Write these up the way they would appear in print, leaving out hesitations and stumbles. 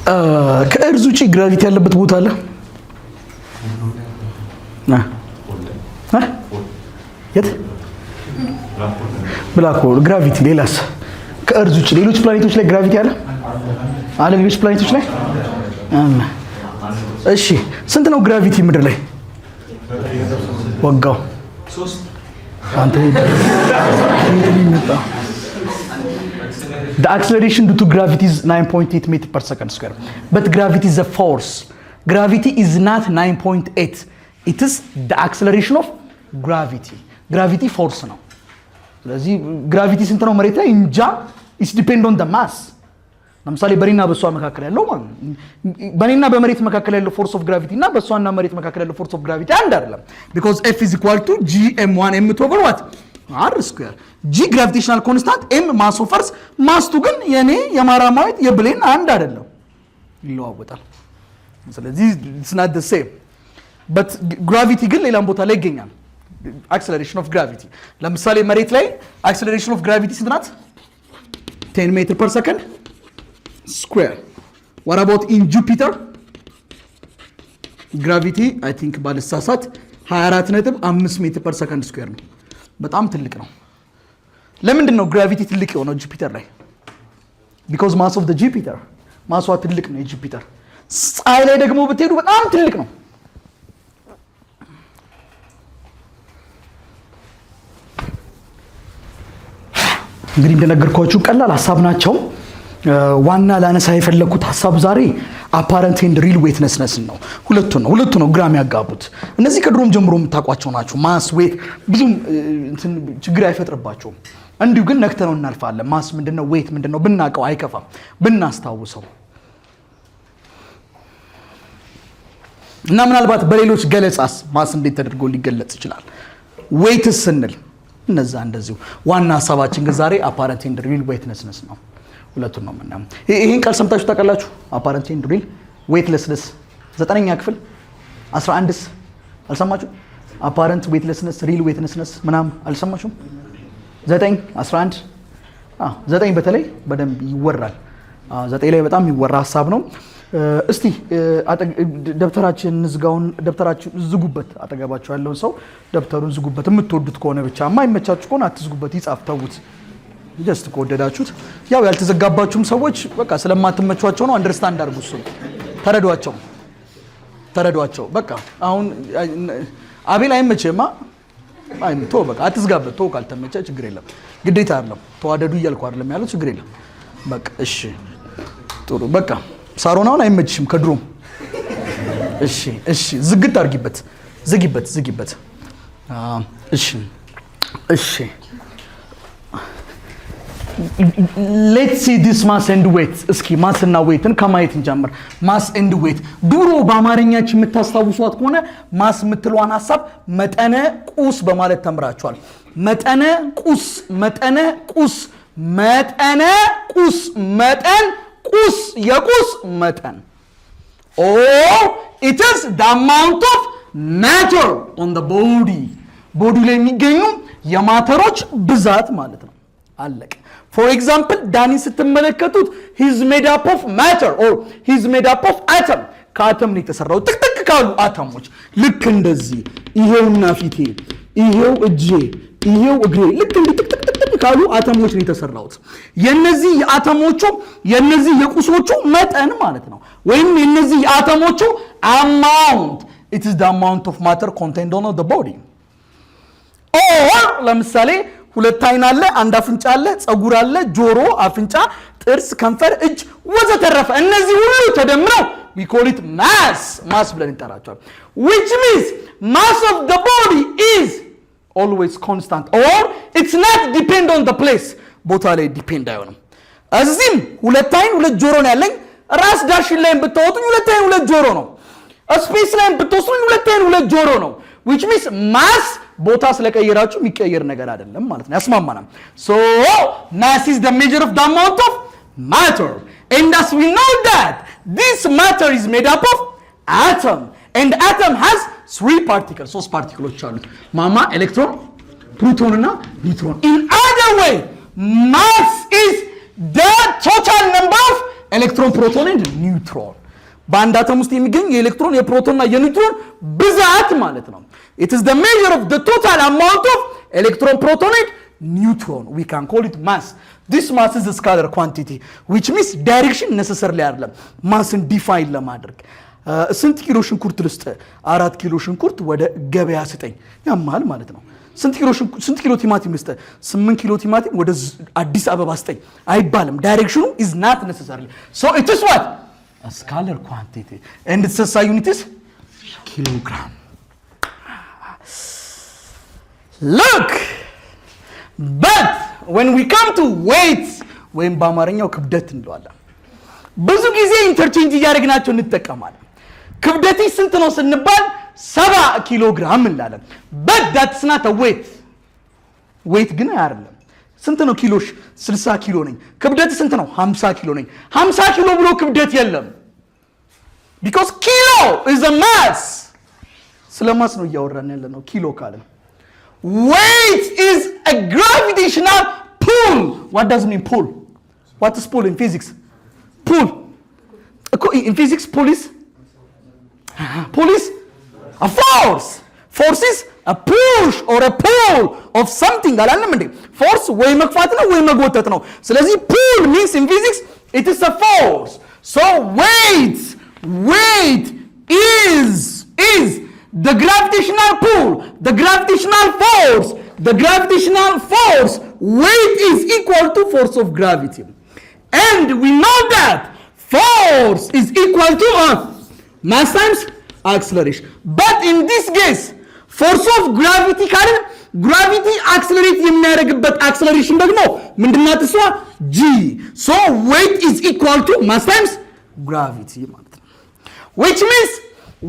ከ earth ውጪ gravity ያለበት ቦታ አለ? እ? የት? Black hole gravity። ሌላስ? ከ earth ውጪ ሌሎች ፕላኔቶች ላይ gravity አለ አለ? ሌሎች ፕላኔቶች ላይ አለ። እሺ፣ ስንት ነው gravity ምድር ላይ? ወጋው አንተ፣ የት ነው የመጣው? The acceleration due to gravity is 9.8 meter per second square. But gravity is a force. Gravity is not 9.8. It is the acceleration of gravity. Gravity force ነው። ስለዚህ gravity ስንት ነው መሬት ላይ እንጃ። It's depend on the mass። ለምሳሌ በኔና በእሷ መካከል ያለው ማለት ነው። በኔና በመሬት መካከል ያለው force of gravity እና በእሷና መሬት መካከል ያለው force of gravity አንድ አይደለም። Because F is equal to G M one M two over what? R square። G gravitational constant፣ M mass of earth። Mass two ግን የኔ፣ የማራማዊት፣ የብሌን አንድ አይደለም፣ ይለዋወጣል። ስለዚህ it's not the same, but gravity ግን ሌላም ቦታ ላይ ይገኛል። Acceleration of gravity ለምሳሌ መሬት ላይ acceleration of gravity ስንት ናት? 10 meter per second square። What about in Jupiter? Gravity I think ባልሳሳት 24.5 meter per second square ነው። በጣም ትልቅ ነው። ለምንድን ነው gravity ትልቅ የሆነው ጁፒተር ላይ? Because mass of Jupiter፣ mass ዋ ትልቅ ነው የጁፒተር። ፀሐይ ላይ ደግሞ ብትሄዱ በጣም ትልቅ ነው። እንግዲህ እንደነገርኳችሁ ቀላል ሀሳብ ናቸው። ዋና ላነሳ የፈለግኩት ሀሳብ ዛሬ apparent and real weightlessness ን ነው። ሁለቱን ነው፣ ሁለቱ ነው ግራ የሚያጋቡት። እነዚህ ከድሮም ጀምሮ የምታውቋቸው ናቸው። Mass፣ weight ብዙም እንትን ችግር አይፈጥርባቸውም። እንዲሁ ግን ነክተነው እናልፋለን። Mass ምንድነው፣ weight ምንድነው ብናውቀው አይከፋም ብናስታውሰው። እና ምናልባት በሌሎች ገለጻስ mass እንዴት ተደርጎ ሊገለጽ ይችላል? Weight ስ ስንል እነዛ እንደዚሁ። ዋና ሀሳባችን ግን ዛሬ apparent and real weightlessness ነው። ሁለቱን ነው የምናየው። ይሄን ቃል ሰምታችሁ ታውቃላችሁ? Apparent and real weightlessness ዘጠነኛ ክፍል፣ 11ስ አልሰማችሁ? Apparent weightlessness፣ real weightlessness ምናምን አልሰማችሁም? 9፣ 11፣ አዎ፣ 9 በተለይ በደንብ ይወራል። አዎ፣ 9 ላይ በጣም የሚወራ ሀሳብ ነው። እስቲ ደብተራችን እንዝጋውን። ደብተራችን ዝጉበት። አጠገባችሁ ያለውን ሰው ደብተሩን ዝጉበት። የምትወዱት ከሆነ ብቻ፣ የማይመቻችሁ ከሆነ አትዝጉበት፣ ይጻፍ፣ ተዉት። Just ከወደዳችሁት። ያው ያልተዘጋባችሁም ሰዎች በቃ ስለማትመቿቸው ነው። Understand አድርጉ፣ እሱን ተረዷቸው፣ ተረዷቸው። በቃ አሁን አቤል አይመችህማ? አይ ቶ በቃ አትዝጋበት። ቶ ካልተመቸ ችግር የለም፣ ግዴታ አይደለም። ተዋደዱ እያልኩ አይደለም ያለው፣ ችግር የለም። በቃ እሺ፣ ጥሩ። በቃ ሳሮን አሁን አይመችሽም ከድሮም። እሺ፣ ዝግት አድርጊበት፣ ዝጊበት፣ ዝጊበት። እሺ። Let's see this mass and weight። እስኪ mass እና weight ን ከማየት እንጀምር። Mass and weight ድሮ በአማርኛችን የምታስታውሷት ከሆነ mass የምትለዋን ሀሳብ መጠነ ቁስ በማለት ተምራችኋል። መጠነ ቁስ፣ መጠነ ቁስ፣ መጠነ ቁስ፣ መጠን ቁስ፣ የቁስ መጠን or it's the amount of matter on the body፣ body ላይ የሚገኙ የ matter ኦች ብዛት ማለት ነው። አለቀ። For example ዳኒ ስትመለከቱት he's made up of matter or he's made up of atom። ከአተም ነው የተሰራው፣ ጥቅጥቅ ካሉ አተሞች። ልክ እንደዚህ ይሄውና ፊቴ፣ ይሄው እጄ፣ ይሄው እግሬ፣ ልክ እንዲህ ጥቅጥቅ ጥቅጥቅ ካሉ አተሞች ነው የተሰራሁት። የነዚህ የአተሞቹ፣ የነዚህ የቁሶቹ መጠን ማለት ነው፣ ወይም የነዚህ የአተሞቹ amount። It is the amount of matter contained on the body። Or ለምሳሌ ሁለት አይን አለ፣ አንድ አፍንጫ አለ፣ ፀጉር አለ፣ ጆሮ፣ አፍንጫ፣ ጥርስ፣ ከንፈር፣ እጅ ወዘተረፈ። እነዚህ ሁሉ ተደምረው we call it mass፣ mass ብለን እንጠራቸዋል። Which means mass of the body is always constant or it's not depend on the place። ቦታ ላይ depend አይሆንም። እዚህም ሁለት አይን ሁለት ጆሮ ነው ያለኝ። ራስ ዳሽን ላይም ብታወጡኝ ሁለት አይን ሁለት ጆሮ ነው። Space ላይም ብትወስዱኝ ሁለት አይን ሁለት ጆሮ ነው። Which means mass ቦታ ስለቀየራችሁ የሚቀየር ነገር አይደለም ማለት ነው። ያስማማናል። So mass is the measure of the amount of matter, and as we know that this matter is made up of atom, and atom has three particles፣ ሶስት particle ኦች አሉት። ማማ ኤሌክትሮን፣ ፕሮቶን እና ኒውትሮን። In other way, mass is the total number of Electron፣ proton and neutron። በአንድ አተም ውስጥ የሚገኝ የኤሌክትሮን፣ የፕሮቶንና የኒውትሮን ብዛት ማለት ነው። It is the measure of the total amount of electron፣ proton and neutron. We can call it mass. This mass is scalar quantity, which means direction necessarily አይደለም mass ን define ለማድረግ። ስንት ኪሎ ሽንኩርት ልስጥ? 4 ኪሎ ሽንኩርት ወደ ገበያ ስጠኝ ያማል ማለት ነው። ስንት ኪሎ ቲማቲም ልስጥ? 8 ኪሎ ቲማቲም ወደ አዲስ አበባ ስጠኝ አይባልም። Direction ኑ is not necessarily. So it is what? Scalar quantity, and its SI unit is kilogram. Look, but when we come to weight ወይም በአማርኛው ክብደት እንለዋለን። ብዙ ጊዜ interchange እያደረግናቸው እንጠቀማለን። ክብደቴ ስንት ነው ስንባል 70 ኪሎ ግራም እንላለን። But that's not weight. Weight ግን አይደለም። ስንት ነው ኪሎሽ? 60 ኪሎ ነኝ። ክብደት ስንት ነው? 50 ኪሎ ነኝ። 50 ኪሎ ብሎ ክብደት የለም። Because kilo is mass። ስለ mass ነው እያወራን ያለ ነው። ኪሎ ካለን weight is a gravitational pull. What does mean pull? What is pull in physics? Pull እኮ in physics pull is a force. Force is a push or a pull of something አላልንም እንዴ? Force ወይ መግፋት ነው ወይ መጎተት ነው። ስለዚህ pull means in physics it is a force. So weight is the gravitational pull, the gravitational force, the gravitational force. Weight is equal to force of gravity, and we know that force is equal to mass times acceleration. But in this case, force of gravity ካልን gravity accelerate የሚያደርግበት acceleration ደግሞ ምንድናት እሷ? G. So weight is equal to mass times gravity ማለት ነው, which means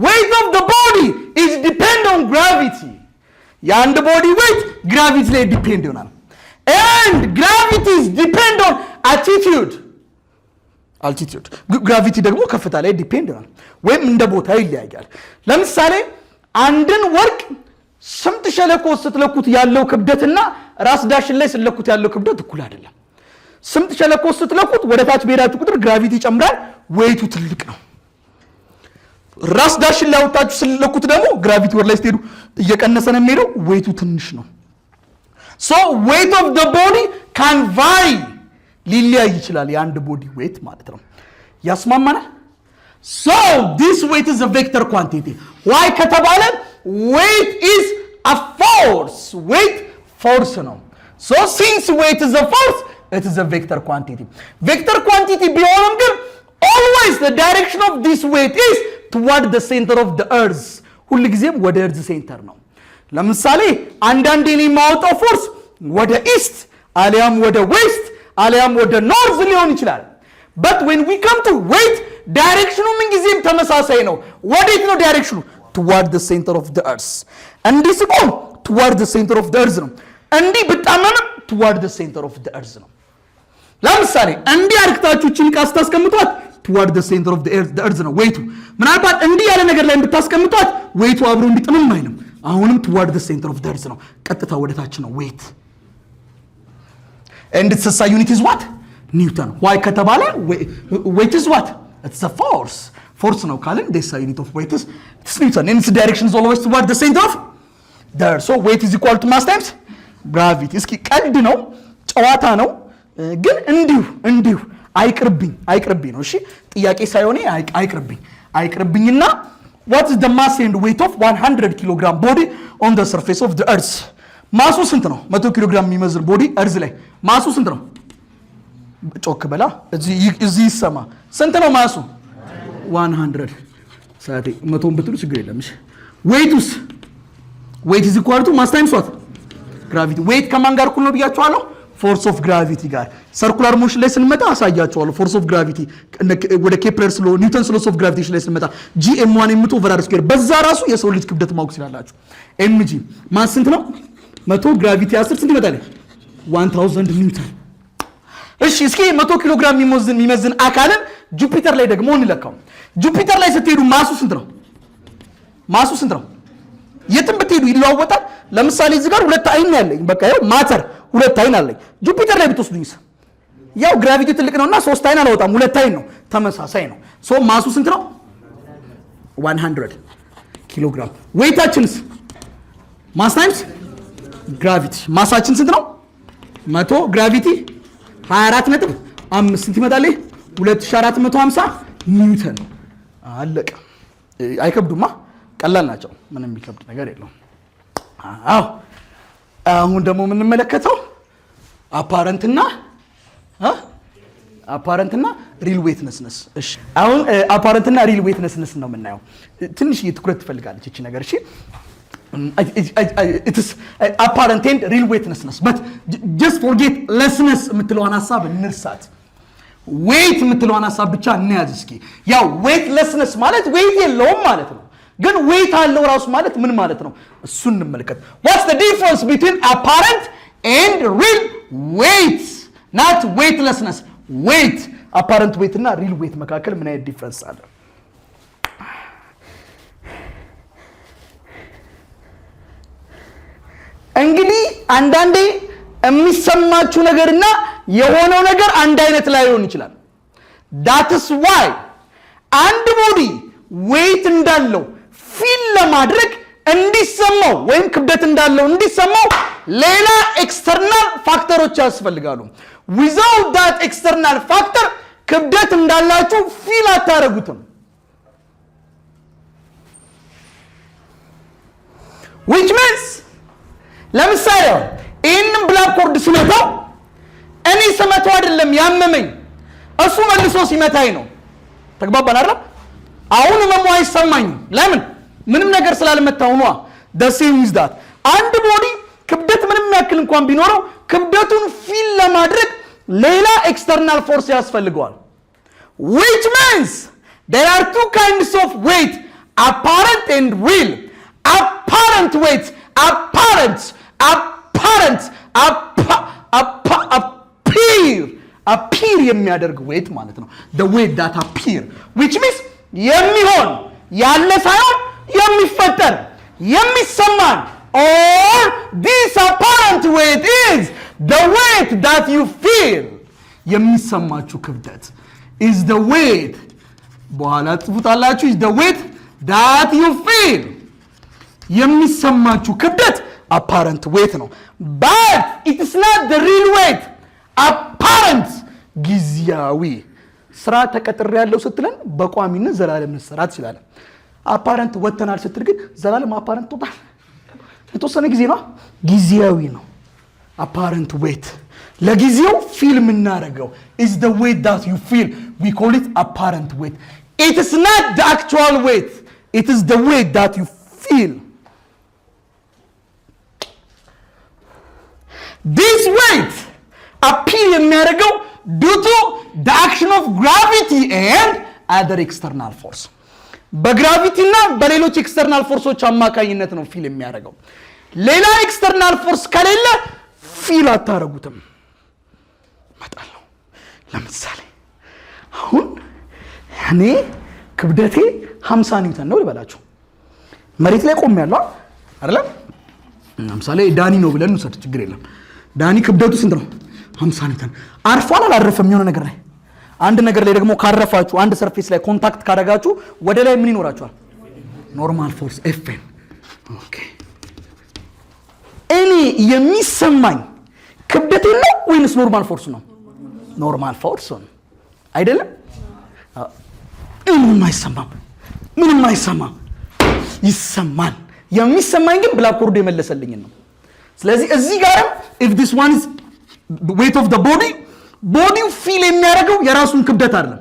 weight of the body is depend on gravity. የአንድ body weight gravity ላይ depend ይሆናል and gravity is depend on altitude. Altitude, gravity ደግሞ ከፍታ ላይ depend ይሆናል ወይም እንደ ቦታ ይለያያል። ለምሳሌ አንድን ወርቅ ስምጥ ሸለቆ ስትለኩት ያለው ክብደትና ራስ ዳሽን ላይ ስትለኩት ያለው ክብደት እኩል አይደለም። ስምጥ ሸለቆ ስትለኩት ወደ ታች በሄዳችሁ ቁጥር gravity ይጨምራል፣ weight ኡ ትልቅ ነው። ራስ ዳሽን ላይ አውጥታችሁ ስትለኩት ደግሞ gravity ወደ ላይ ስትሄዱ እየቀነሰ ነው የሚሄደው፣ weight ኡ ትንሽ ነው። So weight of the body can vary፣ ሊለያይ ይችላል፣ የአንድ body weight ማለት ነው። ያስማማናል። So this weight is vector quantity. Why ከተባለ weight is a force. Weight force ነው። So since weight is a force, it is a vector quantity. Vector quantity ቢሆንም ግን always the direction of this weight is toward the center of the earth. ሁልጊዜም ወደ earth center ነው። ለምሳሌ አንዳንዴ እኔ የማወጣው force ወደ east አሊያም ወደ west አሊያም ወደ north ሊሆን ይችላል። But when we come to weight, direction ኑ ምንጊዜም ተመሳሳይ ነው። ወዴት ነው direction ኑ? Toward the center of the earth። እንዲህ ስቆም toward the center of the earth ነው። እንዲህ ብጣመምም toward the center of the earth ነው። ለምሳሌ እንዲህ አርግታችሁ እችን ዕቃ ስታስቀምጧት toward the center of the earth ነው weight ኡ። ምናልባት እንዲህ ያለ ነገር ላይ ብታስቀምጧት weight ኡ አብሮ እንዲጥምም አይልም። አሁንም toward the center of the earth ነው። ቀጥታ ወደ ታች ነው weight። And its SI unit is what? Newton. Why ከተባለ weight is what? It's a force. Force ነው ካልን the SI unit of weight is, it's newton, and its direction is always toward the center of the earth. So weight is equal to mass times gravity። እስኪ ቀልድ ነው፣ ጨዋታ ነው፣ ግን እንዲሁ እንዲሁ አይቅርብኝ አይቅርብኝ ነው። እሺ፣ ጥያቄ ሳይሆን አይቅርብኝ አይቅርብኝና what is the mass and weight of 100 kilogram body on the surface of the earth? Mass ኡ ስንት ነው? 100 ኪሎ ግራም የሚመዝን body earth ላይ mass ኡ ስንት ነው? ጮክ በላ፣ እዚህ ይሰማ። ስንት ነው mass ኡ? 100። ሰዓቴ መቶን ብትሉ ችግር የለም። እሺ፣ weight ኡስ? Weight is equal to mass times what? Gravity። Weight ከማን ጋር እኩል ነው ብያችኋለሁ? Force of gravity ጋር። Circular motion ላይ ስንመጣ አሳያችኋለሁ። Force of gravity ወደ Kepler's law፣ Newton's laws of gravitation ላይ ስንመጣ G m one m two over r square፣ በዛ ራሱ የሰው ልጅ ክብደት ማወቅ ትችላላችሁ። mg mass ስንት ነው? 100፣ gravity 10፣ ስንት ይመጣል? 1000 ኒውተን። እሺ፣ እስኪ 100 ኪሎ ግራም የሚመዝን አካልን ጁፒተር ላይ ደግሞ እንለካው። ጁፒተር ላይ ስትሄዱ mass ኡ ስንት ነው? Mass ኡ ስንት ነው? የትም ብትሄዱ ይለዋወጣል። ለምሳሌ እዚህ ጋር ሁለት አይን ያለኝ፣ በቃ ይኸው matter ሁለት አይን አለኝ። ጁፒተር ላይ ብትወስዱኝስ? ያው gravity ትልቅ ነውና ሶስት አይን አላወጣም፣ ሁለት አይን ነው። ተመሳሳይ ነው። So mass ኡ ስንት ነው? 100 ኪሎ ግራም። Weight ኣችንስ? Mass times gravity። Mass ኣችን ስንት ነው? 100፣ gravity 24.5፣ ስንት ይመጣል? 2450 ኒውተን። አለቀ። አይከብዱማ፣ ቀላል ናቸው። ምንም የሚከብድ ነገር የለውም። አዎ፣ አሁን ደግሞ የምንመለከተው apparent ና real weightlessness። እሺ፣ አሁን apparent ና real weightlessness ነው የምናየው። ትንሽ ትኩረት ትፈልጋለች እቺ ነገር። እሺ፣ it's apparent and real weightlessness, but just forget lessness የምትለዋን ሀሳብ እንርሳት። Weight የምትለዋን ሀሳብ ብቻ እንያዝ እስኪ። ያው weightlessness ማለት weight የለውም ማለት ነው። ግን weight አለው ራሱ ማለት ምን ማለት ነው? እሱን እንመልከት። What's the difference between apparent and real weight? Not weightlessness, weight። Apparent weight እና real weight መካከል ምን አይነት difference አለ? እንግዲህ አንዳንዴ የሚሰማችሁ ነገርና የሆነው ነገር አንድ አይነት ላይሆን ይችላል። That's why አንድ body weight እንዳለው feel ለማድረግ፣ እንዲሰማው ወይም ክብደት እንዳለው እንዲሰማው ሌላ external factor ኦች ያስፈልጋሉ። Without that external factor ክብደት እንዳላችሁ feel አታደርጉትም። Which means ለምሳሌ አሁን ይህንን blackboard ስመታው እኔ ስመታው አይደለም ያመመኝ፣ እሱ መልሶ ሲመታኝ ነው። ተግባባን አይደል? አሁን ህመሙ አይሰማኝም። ለምን? ምንም ነገር ስላልመታው ነዋ። The same is that አንድ body ክብደት ምንም ያክል እንኳን ቢኖረው ክብደቱን feel ለማድረግ ሌላ external force ያስፈልገዋል። Which means there are two kinds of weight, apparent and real. Apparent weight, apparent, apparent, appear, appear የሚያደርግ weight ማለት ነው። The weight that appear, which means የሚሆን፣ ያለ ሳይሆን የሚፈጠር፣ የሚሰማን, or this apparent weight is the weight that you feel። የሚሰማችሁ ክብደት is the weight፣ በኋላ ጽፉታላችሁ፣ is the weight that you feel። የሚሰማችሁ ክብደት apparent weight ነው፣ but it's not the real weight። Apparent ጊዜያዊ። ስራ ተቀጥሬ ያለው ስትለን በቋሚነት ዘላለም ልትሰራ ትችላለህ። Apparent ወጥተናል ስትል ግን ዘላለም apparent ትወጣል? የተወሰነ ጊዜ ነው፣ ጊዜያዊ ነው። Apparent weight ለጊዜው feel የምናደርገው is the weight that you feel. We call it apparent weight. It is not the actual weight, it is the weight that you feel. This weight appear የሚያደርገው due to the action of gravity and other external force። በ gravity እና በሌሎች external force ኦች አማካኝነት ነው feel የሚያደርገው። ሌላ external force ከሌለ feel አታደርጉትም። እመጣለሁ። ለምሳሌ አሁን እኔ ክብደቴ 50 ኒውተን ነው ልበላችሁ። መሬት ላይ ቆሜያለሁ አይደለም? ለምሳሌ ዳኒ ነው ብለን እንውሰድ፣ ችግር የለም። ዳኒ ክብደቱ ስንት ነው? 50 ኒውተን። አርፏል አላረፈም? የሆነ ነገር ላይ፣ አንድ ነገር ላይ ደግሞ ካረፋችሁ፣ አንድ surface ላይ contact ካደረጋችሁ ወደ ላይ ምን ይኖራችኋል? Normal force FN። Okay፣ እኔ የሚሰማኝ ክብደቴን ነው ወይንስ normal force ነው? Normal force ነው አይደለም? ምንም አይሰማም፣ ምንም አይሰማም። ይሰማል። የሚሰማኝ ግን blackboard ኡ የመለሰልኝን ነው። ስለዚህ እዚህ ጋርም if this one is weight of the body, body ው feel የሚያደርገው የራሱን ክብደት አይደለም፣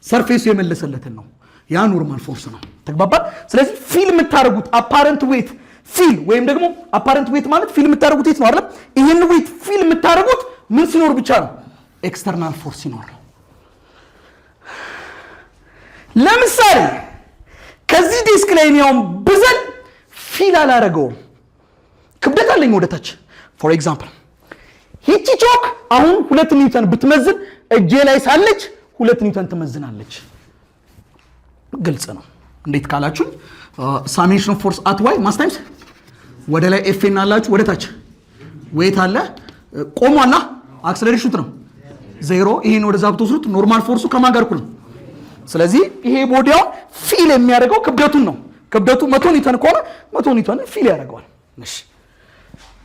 surface ኡ የመለሰለትን ነው። ያ normal force ነው። ተግባባል? ስለዚህ feel የምታደርጉት apparent weight feel ወይም ደግሞ apparent weight ማለት feel የምታደርጉት weight ነው አይደለም? ይህን weight feel የምታደርጉት ምን ሲኖር ብቻ ነው? External force ሲኖር ነው። ለምሳሌ ከዚህ desk ላይ እኔ አሁን ብዘል feel አላረገውም። ክብደት አለኝ ወደ ታች። For example ይቺ ቾክ አሁን 2 ኒውተን ብትመዝን እጄ ላይ ሳለች 2 ኒውተን ትመዝናለች። ግልጽ ነው። እንዴት ካላችሁኝ summation force at y mass times ወደ ላይ FN አላችሁ፣ ወደ ታች weight አለ። ቆሟላ። Acceleration ነው ዜሮ። ይሄን ወደዛ ብትወስዱት normal force ኡ ከማን ጋር እኩል ነው? ስለዚህ ይሄ body አሁን feel የሚያደርገው ክብደቱን ነው። ክብደቱ 100 ኒውተን ከሆነ 100 ኒውተን feel ያደርገዋል። እሺ፣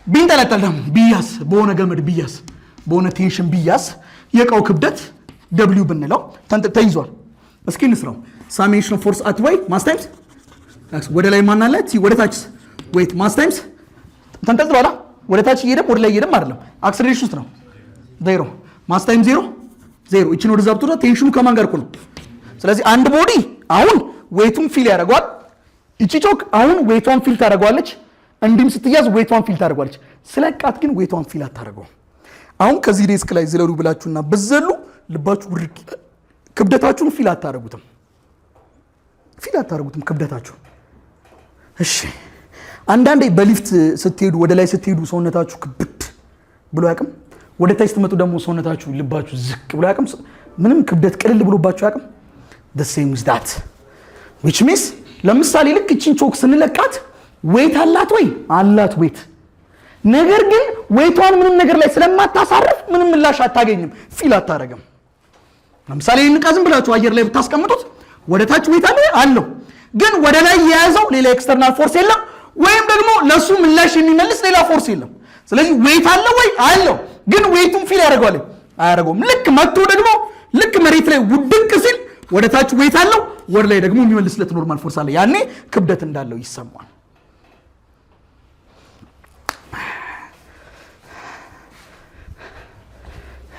ቢንጠለጠል ደግሞ፣ ቢያዝ፣ በሆነ ገመድ ቢያዝ፣ በሆነ tension ቢያዝ፣ የእቃው ክብደት W ብንለው ተይዟል። እስኪ እንስራው። Summation force at y mass times ወደ ላይ ማን አለ? T። ወደ ታች weight mass times ተንጠልጥሏል። ወደ ታች እየሄደም ወደ ላይ እየሄደም አይደለም። Acceleration ውስጥ ነው። ዜሮ mass times zero zero። ይችን ወደዛ ብትወጣ tension ኑ ከማን ጋር እኩል ነው? ስለዚህ አንድ body አሁን weight ኡን feel ያደርገዋል። ይቺ ቾክ አሁን weight ቷን feel ታደርገዋለች። እንዲህም ስትያዝ weight ቷን feel ታደርገዋለች። ስለቃት ግን weight ቷን feel አታደርገውም። አሁን ከዚህ desk ላይ ዝለሉ ብላችሁና ብዘሉ ልባችሁ ውርቅ፣ ክብደታችሁን feel አታደርጉትም። Feel አታደርጉትም ክብደታችሁ። እሺ፣ አንዳንዴ በሊፍት ስትሄዱ፣ ወደ ላይ ስትሄዱ ሰውነታችሁ ክብድ ብሎ አያውቅም? ወደ ታች ስትመጡ ደግሞ ሰውነታችሁ ልባችሁ ዝቅ ብሎ አያውቅም? ምንም ክብደት ቅልል ብሎባችሁ አያውቅም? The same is that, which means ለምሳሌ ልክ እቺን ቾክ ስንለቃት weight አላት ወይ? አላት weight። ነገር ግን weight ቷን ምንም ነገር ላይ ስለማታሳርፍ ምንም ምላሽ አታገኝም፣ feel አታረግም። ለምሳሌ ይህን ዕቃ ዝም ብላችሁ አየር ላይ ብታስቀምጡት ወደ ታች weight አለ አለው፣ ግን ወደ ላይ የያዘው ሌላ external force የለም፣ ወይም ደግሞ ለእሱ ምላሽ የሚመልስ ሌላ force የለም። ስለዚህ weight አለው ወይ? አለው፣ ግን weight ኡን feel ያደርገዋል አያደርገውም። ልክ መጥቶ ደግሞ ልክ መሬት ላይ ውድቅ ሲል ወደ ታች weight አለው፣ ወደ ላይ ደግሞ የሚመልስለት normal force አለ። ያኔ ክብደት እንዳለው ይሰማል።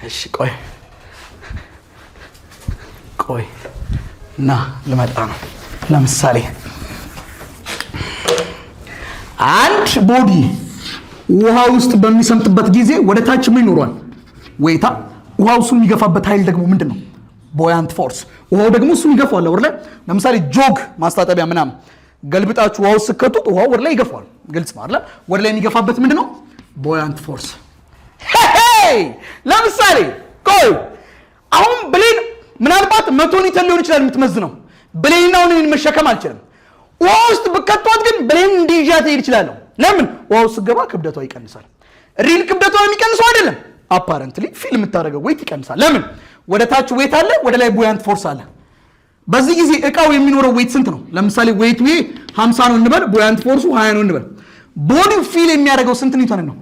እሺ፣ ቆይ ቆይ እና ልመጣ ነው። ለምሳሌ አንድ body ውሃ ውስጥ በሚሰምጥበት ጊዜ ወደ ታች ምን ይኖረዋል? Weight ኣ። ውሃው እሱን የሚገፋበት ኃይል ደግሞ ምንድን ነው? Buoyant force። ውሃው ደግሞ እሱን ይገፋዋል ወደ ላይ። ለምሳሌ ጆግ ማስታጠቢያ ምናምን ገልብጣችሁ ውሃው ስትከቱት ውሃው ወደ ላይ ይገፋዋል። ግልጽ ነው አይደል? ወደ ላይ የሚገፋበት ምንድን ነው? Buoyant force። ለምሳሌ ቆይ፣ አሁን ብሌን ምናልባት 100 ኒውተን ሊሆን ይችላል የምትመዝነው። ብሌን አሁን እኔን መሸከም አልችልም። ውሃ ውስጥ ብከቷት ግን ብሌን እንዲይዣት እሄድ እችላለሁ። ለምን? ውሃ ውስጥ ስትገባ ክብደቷ ይቀንሳል። Real ክብደቷ የሚቀንሰው አይደለም። Apparently feel የምታደርገው weight ይቀንሳል። ለምን? ወደ ታች weight አለ፣ ወደ ላይ buoyant force አለ። በዚህ ጊዜ እቃው የሚኖረው weight ስንት ነው? ለምሳሌ weight ኡ 50 ነው እንበል፣ buoyant force ኡ 20 ነው እንበል። Body ው feel የሚያደርገው ስንት ኒውተን ነው?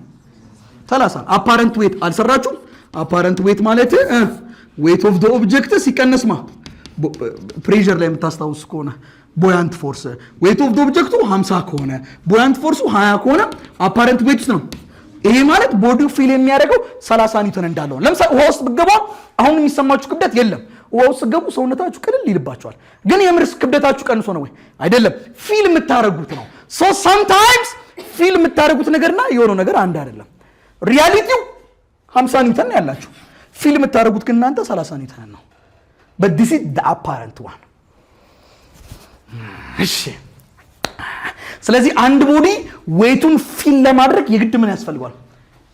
30። Apparent weight አልሰራችሁም? Apparent weight ማለት weight of the object ሲቀነስ ማ pressure ላይ የምታስታውስ ከሆነ buoyant force። Weight of the object ኡ 50 ከሆነ፣ buoyant force ኡ 20 ከሆነ apparent weight ነው። ይሄ ማለት body ው feel የሚያደርገው 30 ኒውተን እንዳለው። ለምሳሌ ውሃ ውስጥ ብገባ አሁን የሚሰማችሁ ክብደት የለም። ውሃ ውስጥ ስትገቡ ሰውነታችሁ ቅልል ይልባችኋል። ግን የምርስ ክብደታችሁ ቀንሶ ነው ወይ? አይደለም። Feel የምታደርጉት ነው። So sometimes feel የምታደርጉት ነገርና የሆነው ነገር አንድ አይደለም። Reality ው 50 ኒውተን ነው ያላችሁ። Feel የምታደርጉት ግን እናንተ 30 ኒውተን ነው። But this is the apparent one። እሺ፣ ስለዚህ አንድ body weight ኡን feel ለማድረግ የግድ ምን ያስፈልገዋል?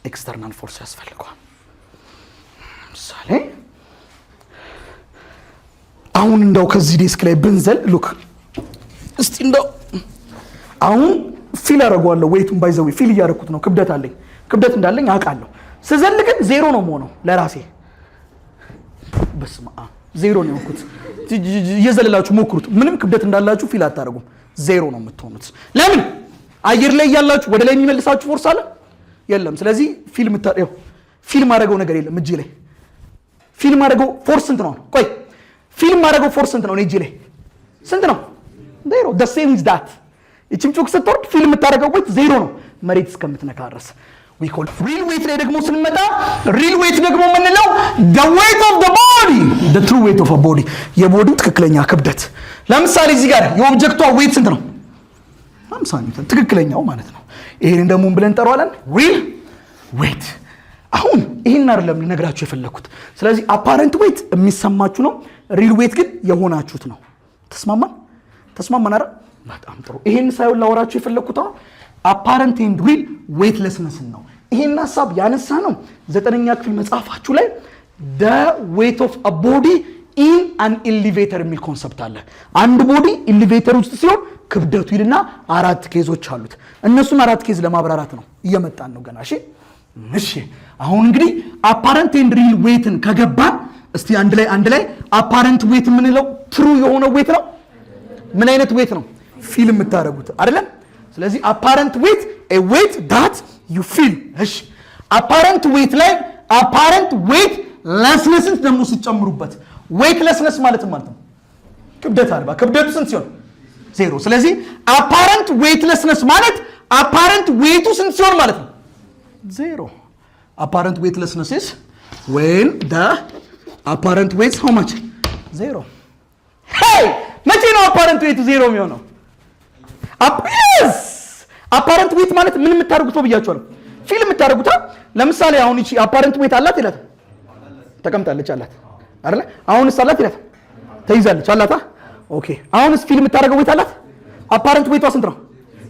External force ያስፈልገዋል። ምሳሌ አሁን እንደው ከዚህ desk ላይ ብንዘል፣ look፣ እስቲ እንደው አሁን feel አደርገዋለሁ weight ኡን። By the way feel እያደረኩት ነው። ክብደት አለኝ፣ ክብደት እንዳለኝ አውቃለሁ። ስዘል ግን ዜሮ ነው የምሆነው ለራሴ። በስመ አብ፣ ዜሮ ነው የሆንኩት። እየዘለላችሁ ሞክሩት። ምንም ክብደት እንዳላችሁ feel አታደርጉም። ዜሮ ነው የምትሆኑት። ለምን? አየር ላይ እያላችሁ ወደ ላይ የሚመልሳችሁ force አለ? የለም። ስለዚህ feel ማድረገው ነገር የለም እጄ ላይ። Feel ማድረገው force ስንት ነው? ቆይ፣ feel ማድረገው force ስንት ነው? እጄ ላይ ስንት ነው? ዜሮ። The same is that ይችም ቾክ ስትወርድ feel የምታደርገው weight ዜሮ ነው መሬት እስከምትነካ ድረስ። We call real weight ላይ ደግሞ ስንመጣ፣ real weight ደግሞ የምንለው the weight of the body, the true weight of a body፣ የ body ው ትክክለኛ ክብደት። ለምሳሌ እዚህ ጋር የ object ቷ weight ስንት ነው? 50 ኒውተን፣ ትክክለኛው ማለት ነው። ይሄንን ደግሞ ምን ብለን እንጠራዋለን? Real weight። አሁን ይህን አይደለም ልነግራችሁ የፈለግኩት። ስለዚህ apparent weight የሚሰማችሁ ነው፣ real weight ግን የሆናችሁት ነው። ተስማማን? ተስማማን? አረ በጣም ጥሩ። ይሄን ሳይሆን ላወራችሁ የፈለግኩት አሁን apparent and real weightlessness ን ነው። ይሄን ሀሳብ ያነሳ ነው ዘጠነኛ ክፍል መጽሐፋችሁ ላይ the weight of a body in an elevator የሚል concept አለ። አንድ body elevator ውስጥ ሲሆን ክብደቱ ይልና አራት case ኦች አሉት። እነሱን አራት case ለማብራራት ነው፣ እየመጣን ነው ገና። እሺ፣ እሺ፣ አሁን እንግዲህ apparent and real weight ን ከገባን እስቲ አንድ ላይ apparent weight የምንለው true የሆነ weight ነው። ምን አይነት weight ነው? Feel የምታደርጉት አይደለም? ስለዚህ apparent weight, weight that you feel። እሺ፣ apparent weight ላይ apparent weightlessness ን ደግሞ ስትጨምሩበት፣ weightlessness ማለት ነው ክብደት አልባ። ክብደቱ ስንት ሲሆን? ዜሮ። ስለዚህ apparent weightlessness ማለት apparent weight ኡ ስንት ሲሆን ማለት ነው? ዜሮ። Apparent weightlessness is when the apparent weight, how much? Zero። Hey፣ መቼ ነው apparent weight ኡ ዜሮ የሚሆነው? Yes፣ apparent weight ማለት ምን የምታደርጉት ነው ብያችኋለሁ። Feel የምታደርጉታ። ለምሳሌ አሁን ይቺ apparent weight አላት የላት? ተቀምጣለች፣ አላት አይደለ? አሁንስ አላት የላት? ተይዛለች፣ አላታ። Okay፣ አሁንስ feel የምታደርገው weight አላት? Apparent weight ቷ ስንት ነው?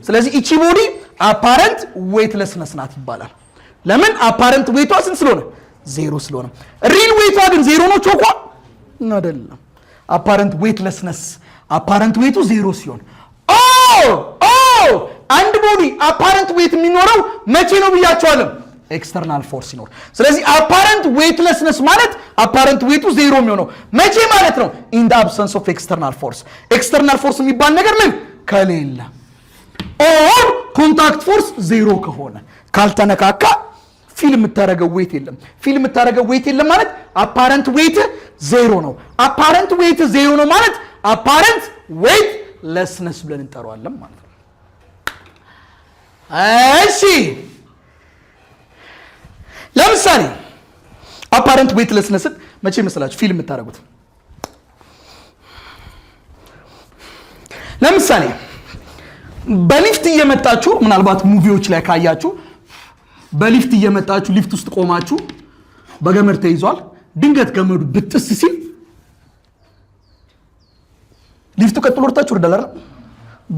ስለዚህ ይቺ body apparent weightlessness ናት ይባላል። ለምን? Apparent weight ቷ ስንት ስለሆነ? ዜሮ ስለሆነ። Real weight ቷ ግን ዜሮ ነው ቾኳ አይደለም። Apparent weightlessness apparent weight ኡ ዜሮ ሲሆን ኦ አንድ body apparent weight የሚኖረው መቼ ነው ብያችኋለሁ? External force ሲኖር። ስለዚህ apparent weightlessness ማለት apparent weight ኡ ዜሮ የሚሆነው መቼ ማለት ነው? In the absence of external force። External force የሚባል ነገር ምን ከሌለ or contact force ዜሮ ከሆነ፣ ካልተነካካ feel የምታደርገው weight የለም። Feel የምታደርገው weight የለም ማለት apparent weight ዜሮ ነው። Apparent weight ዜሮ ነው ማለት apparent weightlessness ብለን እንጠራዋለን ማለት ነው። እሺ፣ ለምሳሌ apparent weightlessness ን መቼ መሰላችሁ feel የምታደርጉት? ለምሳሌ በሊፍት እየመጣችሁ፣ ምናልባት movie ዎች ላይ ካያችሁ፣ በሊፍት እየመጣችሁ ሊፍት ውስጥ ቆማችሁ በገመድ ተይዟል። ድንገት ገመዱ ብጥስ ሲል ሊፍቱ ቀጥሎ ወደታች ይወርዳል አይደል?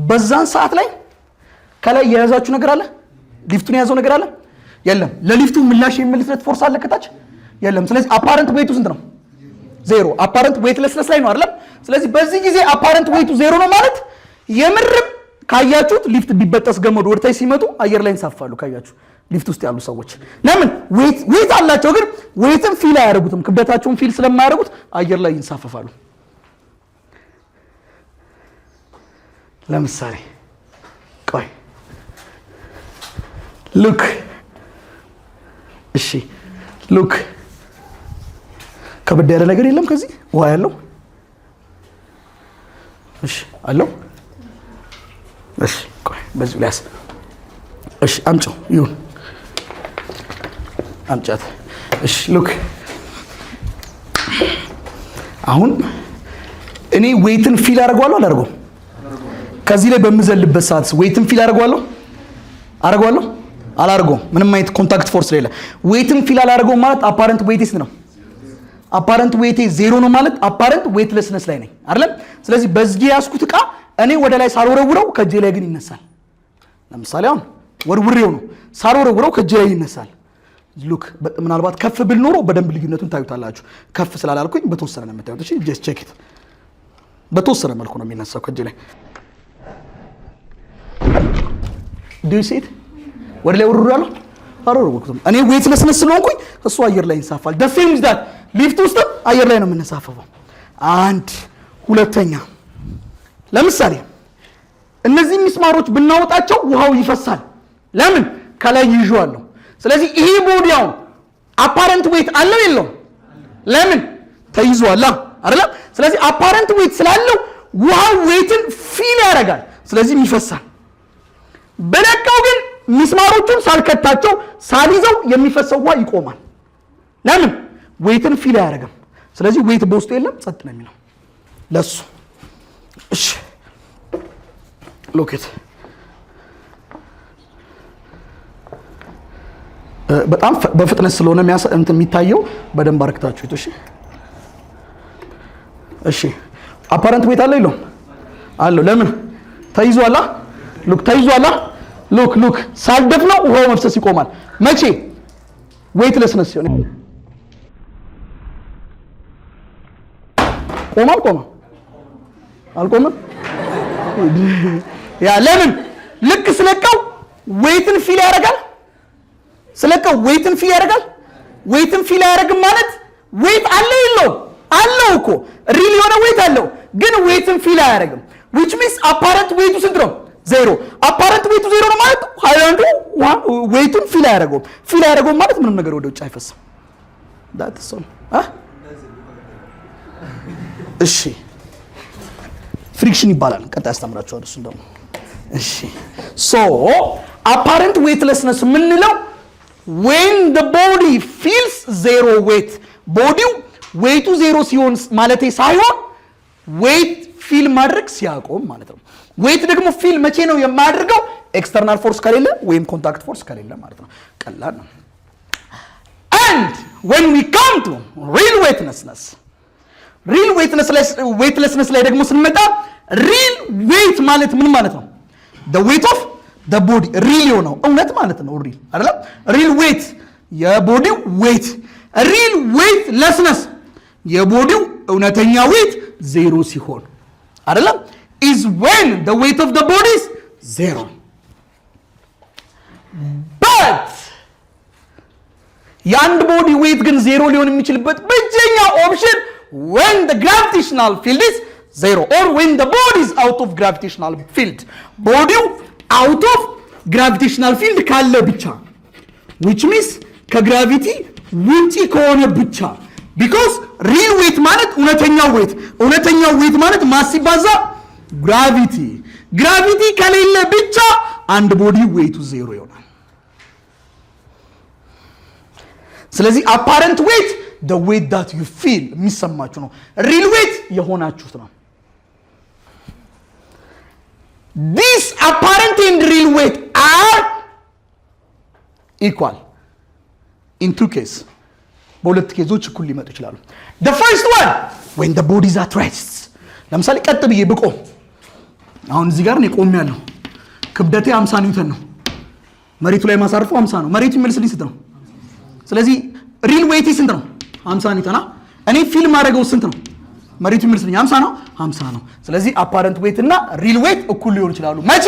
በዛን ሰዓት ላይ ከላይ የያዛችሁ ነገር አለ? ሊፍቱን የያዘው ነገር አለ? የለም። ለሊፍቱ ምላሽ የሚመልስለት force አለ ከታች? የለም። ስለዚህ apparent weight ኡ ስንት ነው? ዜሮ። Apparent weightlessness ላይ ነው አይደለም? ስለዚህ በዚህ ጊዜ apparent weight ኡ ዜሮ ነው ማለት የምርም ካያችሁት ሊፍት ቢበጠስ ገመዱ ወደታች ሲመጡ አየር ላይ ይንሳፈፋሉ። ካያችሁ ሊፍት ውስጥ ያሉ ሰዎች ለምን weight አላቸው፣ ግን weight ን feel አያደርጉትም። ክብደታቸውን feel ስለማያደርጉት አየር ላይ ይንሳፈፋሉ። ለምሳሌ ቆይ፣ look፣ እሺ፣ look፣ ከበድ ያለ ነገር የለም ከዚህ ውሃ ያለው? እሺ፣ አለው። እሺ፣ ቆይ በዚሁ ሊያስ። እሺ፣ አምጪው፣ ይሁን፣ አምጫት። እሺ፣ look፣ አሁን እኔ weight ን feel አደርገዋለሁ አላደርገውም? ከዚህ ላይ በምዘልበት ሰዓት weight ን feel አደርገዋለሁ አደርገዋለሁ አላደርገውም? ምንም አይነት contact force ስለሌለ weight ን feel አላደርገውም ማለት apparent weight ስንት ነው? Apparent weight ኤ ዜሮ ነው ማለት apparent weightlessness ላይ ነኝ አይደለም? ስለዚህ በዚህ የያዝኩት ዕቃ እኔ ወደ ላይ ሳልወረውረው ከእጄ ላይ ግን ይነሳል። ለምሳሌ አሁን ወርውሬው ነው፣ ሳልወረውረው ከእጄ ላይ ይነሳል። Look፣ ምናልባት ከፍ ብል ኖሮ በደንብ ልዩነቱን ታዩታላችሁ። ከፍ ስላላልኩኝ በተወሰነ ነው የምታዩት። እሺ፣ just check it። በተወሰነ መልኩ ነው የሚነሳው ከእጄ ላይ። Do you see it? ወደ ላይ ወርውሬዋለሁ? አልወረወርኩትም። እኔ weightlessness ስለሆንኩኝ እሱ አየር ላይ ይንሳፈፋል። The same that ሊፍት ውስጥም አየር ላይ ነው የምንሳፈፈው። አንድ ሁለተኛ፣ ለምሳሌ እነዚህ ሚስማሮች ብናወጣቸው ውሃው ይፈሳል። ለምን? ከላይ ይዤዋለሁ። ስለዚህ ይሄ body አሁን apparent weight አለው የለውም? ለምን? ተይዟላ አይደለም? ስለዚህ apparent weight ስላለው ውሃው weight ን feel ያደርጋል። ስለዚህ ይፈሳል። በለቀው ግን ሚስማሮቹን ሳልከታቸው ሳልይዘው የሚፈሰው ውሃ ይቆማል። ለምን? Weight ን feel አያደርግም። ስለዚህ weight በውስጡ የለም፣ ጸጥ ነው የሚለው ለሱ። እሺ፣ look it፣ በጣም በፍጥነት ስለሆነ እንትን የሚታየው በደንብ አርክታችሁት። እሺ እሺ፣ apparent weight አለ የለውም? አለው። ለምን? ተይዟላ። Look፣ ተይዟላ። Look, look፣ ሳልደፍነው ውሃው መፍሰስ ይቆማል። መቼ? Weightlessness ሲሆን። ቆመ አልቆመም? አልቆመም። ያ ለምን? ልክ ስለቀው weight ን feel ያደርጋል። ስለቀው weight ን feel ያደርጋል? Weight ን feel አያደርግም ማለት weight አለ የለውም? አለው እኮ፣ real የሆነ weight አለው፣ ግን weight ን feel አያደርግም። Which means apparent weight ኡ ስንት ነው? ዜሮ። Apparent weight ኡ ዜሮ ነው ማለት ሃይላንዱ weight ኡን feel አያደርገውም። Feel አያደርገውም ማለት ምንም ነገር ወደ ውጭ አይፈስም። That's all። እሺ፣ friction ይባላል። ቀጣይ አስተምራችኋለሁ እሱን ደግሞ። እሺ፣ so apparent weightlessness የምንለው when the body feels zero weight፣ body ው weight ኡ ዜሮ ሲሆን ማለቴ ሳይሆን weight feel ማድረግ ሲያቆም ማለት ነው። Weight ደግሞ feel መቼ ነው የማያደርገው? External force ከሌለ ወይም contact force ከሌለ ማለት ነው። ቀላል ነው። And when we come to real weightlessness፣ real weightlessness ላይ ደግሞ ስንመጣ real weight ማለት ምን ማለት ነው? The weight of the body፣ real የሆነው እውነት ማለት ነው። Real አይደለም? Real weight የ body ው weight፣ real weightlessness የ body ው እውነተኛ weight ዜሮ ሲሆን አይደለም? Is when the weight of the body is zero, but የአንድ body weight ግን ዜሮ ሊሆን የሚችልበት ብቸኛ option when the gravitational field is zero or when the body is out of gravitational field፣ body ው out of gravitational field ካለ ብቻ፣ which means ከ gravity ውጪ ከሆነ ብቻ፣ because real weight ማለት እውነተኛው weight፣ እውነተኛው weight ማለት mass ሲባዛ gravity፣ gravity ከሌለ ብቻ አንድ body weight ኡ ዜሮ ይሆናል። ስለዚህ apparent weight the weight that you feel፣ የሚሰማችሁ ነው። Real weight የሆናችሁት ነው። This apparent and real weight are equal in two case፣ በሁለት case ኦች እኩል ሊመጡ ይችላሉ። The first one, when the body is at rest። ለምሳሌ ቀጥ ብዬ ብቆም፣ አሁን እዚህ ጋር እኔ ቆሜያለሁ። ክብደቴ 50 ኒውተን ነው። መሬቱ ላይ ማሳርፈው 50 ነው። መሬቱ የሚመልስልኝ ስንት ነው? ስለዚህ real weight ኤ ስንት ነው? 50 ኒውተን። እኔ feel ማድረገው ስንት ነው? መሬቱ የሚመልስልኝ 50 ነው። 50 ነው። ስለዚህ apparent weight እና real weight እኩል ሊሆኑ ይችላሉ። መቼ?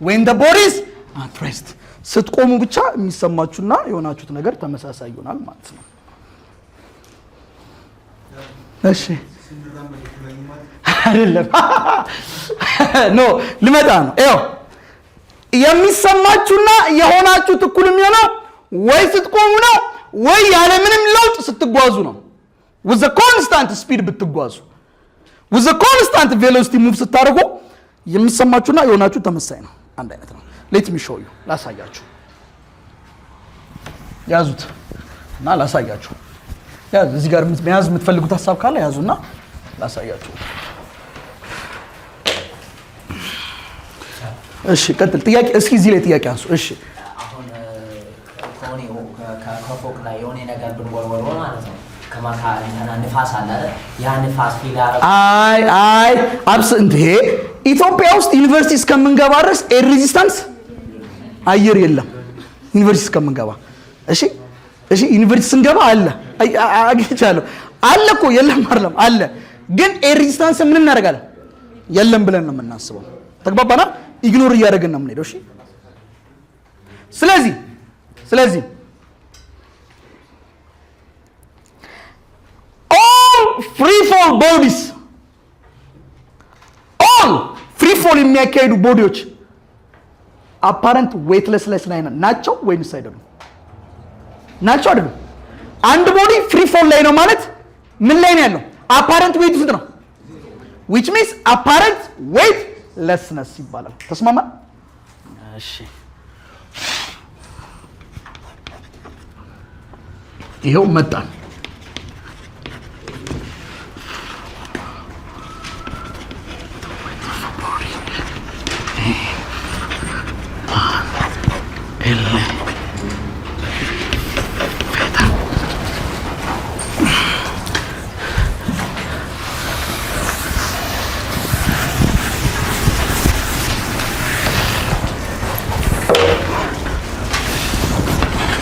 When the body is at rest። ስትቆሙ ብቻ የሚሰማችሁና የሆናችሁት ነገር ተመሳሳይ ይሆናል ማለት ነው። እሺ፣ አይደለም፣ no፣ ልመጣ ነው። ይኸው የሚሰማችሁና የሆናችሁት እኩል የሚሆነው ወይ ስትቆሙ ነው ወይ ያለምንም ለውጥ ስትጓዙ ነው። With constant speed ብትጓዙ፣ with constant velocity move ስታደርጉ የሚሰማችሁና የሆናችሁ ተመሳሳይ ነው፣ አንድ አይነት ነው። Let me show you፣ ላሳያችሁ። ያዙት እና ላሳያችሁ። ያዙ። እዚህ ጋር መያዝ የምትፈልጉት ሀሳብ ካለ ያዙና ላሳያችሁ። እሺ፣ ቀጥል። ጥያቄ እስኪ እዚህ ላይ ጥያቄ አንሱ። እሺ። አሁን ከሆነ ከፎቅ ላይ የሆነ ነገር ብንወርወር ማለት ነው፣ ከማካ እንትና ንፋስ አለ አይደል? ያ ንፋስ feel ያደረገ አይ አይ፣ አብስ እንዴ፣ ኢትዮጵያ ውስጥ ዩኒቨርሲቲ እስከምንገባ ድረስ air resistance አየር የለም። ዩኒቨርሲቲ እስከምንገባ፣ እሺ፣ ዩኒቨርሲቲ ስንገባ አለ፣ አግኝቻለሁ። አለ እኮ፣ የለም አይደለም፣ አለ። ግን air resistance ምን እናደርጋለን? የለም ብለን ነው የምናስበው። ተግባባና ignore እያደረግን ነው የምንሄደው። እሺ፣ ስለዚህ all free fall bodies፣ all free fall የሚያካሂዱ body ዎች apparent weightlessness ላይ ናቸው ወይንስ አይደሉም? ናቸው አይደሉም? አንድ body free fall ላይ ነው ማለት ምን ላይ ነው ያለው? Apparent weight ስንት ነው? Which means apparent weightlessness ይባላል። ተስማማ? እሺ፣ ይኸው መጣን። Elevator።